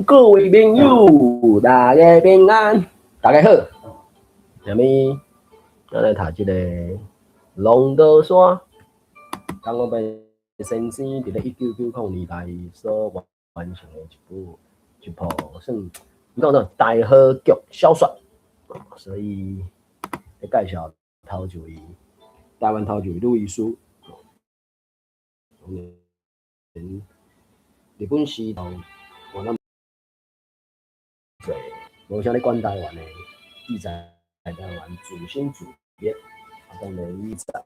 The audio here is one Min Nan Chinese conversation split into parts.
各位朋友，大家平安，大家好。下面咱來讀這个《龍德山》，江國平先生佇咧1990年代所完成的一部一部算，講做大河劇小說，所以咧介紹頭一位台灣頭一位女醫師。日本時頭，我諗無啥咧管台灣的，記載台灣自生自滅，啊，當然伊在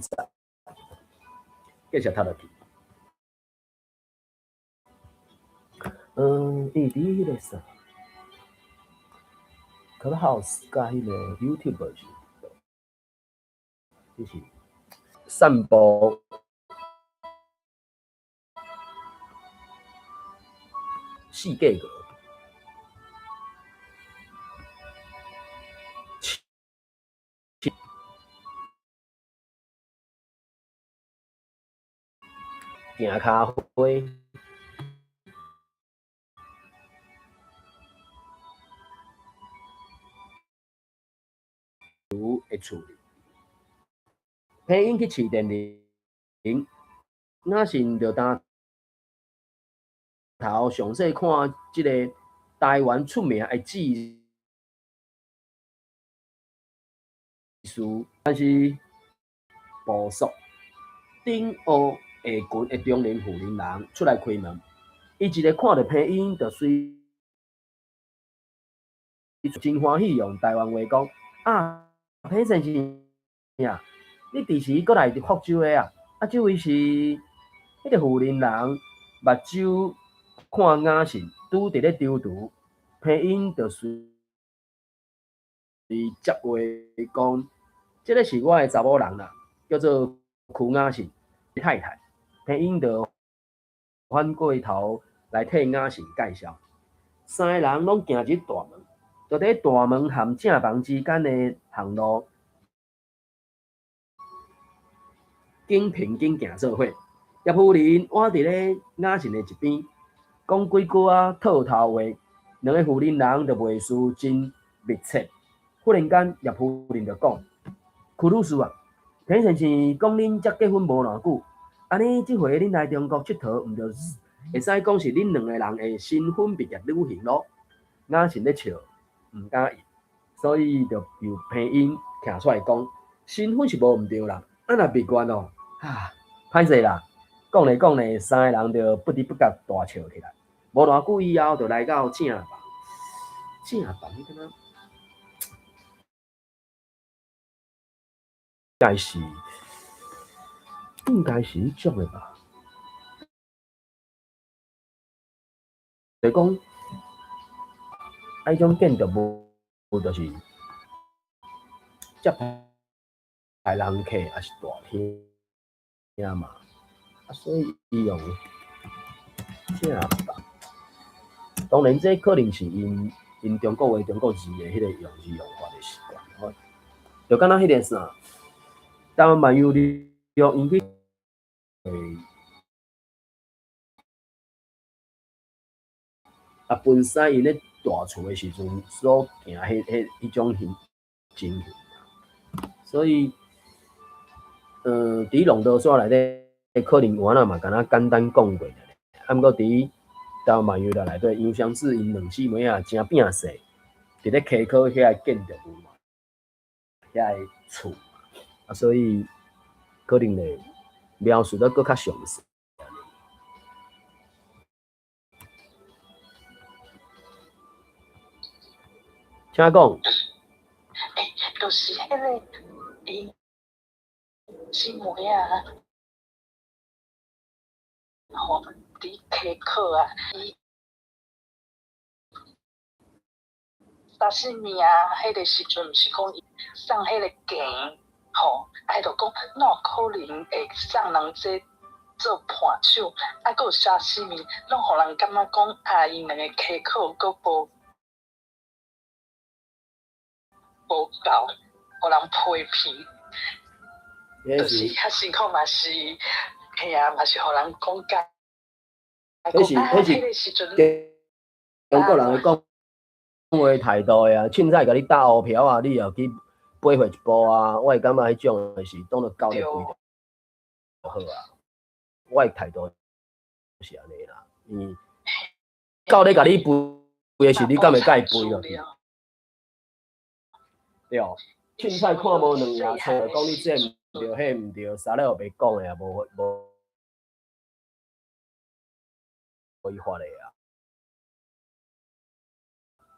在繼續讀落去。伊佇彼个啥，Clubhouse 佮彼个 YouTube 是，就是散步四界個。行跤花，的厝里，彭英去饲电铃，雅信就担头详细看這个台灣出名的技師，但是步速頂學下群的中年婦人人出來開門，伊一个看著彭英，就隨真歡喜用台灣話講：啊，彭先生啊，你佇時閣來福州的啊？啊，這位是彼个婦人人，目睭看雅信拄佇咧躊躇，彭英就隨接話講：這个是我的查某人啦，叫做邱雅信太太。彭英就反過頭來替雅信介紹，三个人攏行入大門，就佇大門和正房之間的巷路，緊平緊行做伙。葉夫人倚佇咧雅信的一邊，講幾句仔套頭話，兩个婦人人就袂輸真密切。忽然間，葉夫人就講：邱女士啊，彭先生講恁才結婚無偌久。按呢，這回恁來中國𨑨迌，毋就會使講是恁兩个人的新婚蜜月旅行囉。雅信咧笑，毋敢應，所以就由彭英徛出來講，新婚是無毋對啦，啊若蜜月哦，啊，歹勢啦，講咧講咧，三个人就不知不覺大笑起來。無偌久以後，就來到正房，正房彼敢若該是。應該是彼種的吧？就講，彼種建築物就是接待人客，抑是大廳嘛，啊，所以伊用正房。當然，這可能是𪜶𪜶中國話、中國字的彼个用字用法的習慣吼。就敢若彼个啥，台灣漫遊用𪜶去，啊，分西𪜶咧大厝的時陣所行彼彼彼種形情形，所以，佇龍德山內底可能有仔嘛，敢若簡單講過爾，啊，毋過佇台灣漫遊錄內底，楊雙子𪜶兩姊妹仔誠摒細，佇咧溪口遐個建築物嘛，遐个厝，啊，所以可能會描述得閣較詳細。請講。欸，就是彼个𪜶姊妹仔，吼，佇溪口啊，伊沙西米啊，彼个時陣毋是講伊送彼个羹。吼，啊，伊就講，哪有可能會送人這做伴手，啊，閣有沙西米，攏予人感覺講，啊，𪜶兩个溪口閣無無夠，予人批評，就是較辛苦嘛是，嘿啊，嘛是予人講甲，彼是講啊，彼是彼个時陣。中國人的講話態度的啊，凊彩共你打烏瓢啊，你也去背回一步啊。我會感覺彼種的是當作狗咧吠就好啊。我的態度是按呢啦，狗咧共你吠的時，你敢會共伊吠落去？對，凊彩看無兩眼，錯講你這毋對，彼毋對，啥了袂講的啊，無無違法的啊。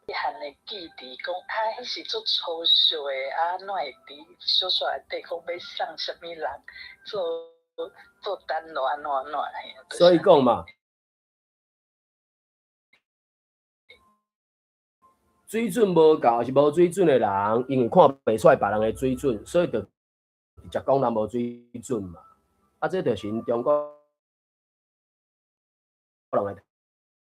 細漢的記憶講啊，彼是足粗俗的，啊，哪會佇小說內底講欲送啥物人做做單落按怎按怎嘿。所以講嘛，水準無夠，是無水準的人，因為看袂出來別人的水準，所以就直接講人無水準嘛。啊，這就是𪜶中國人的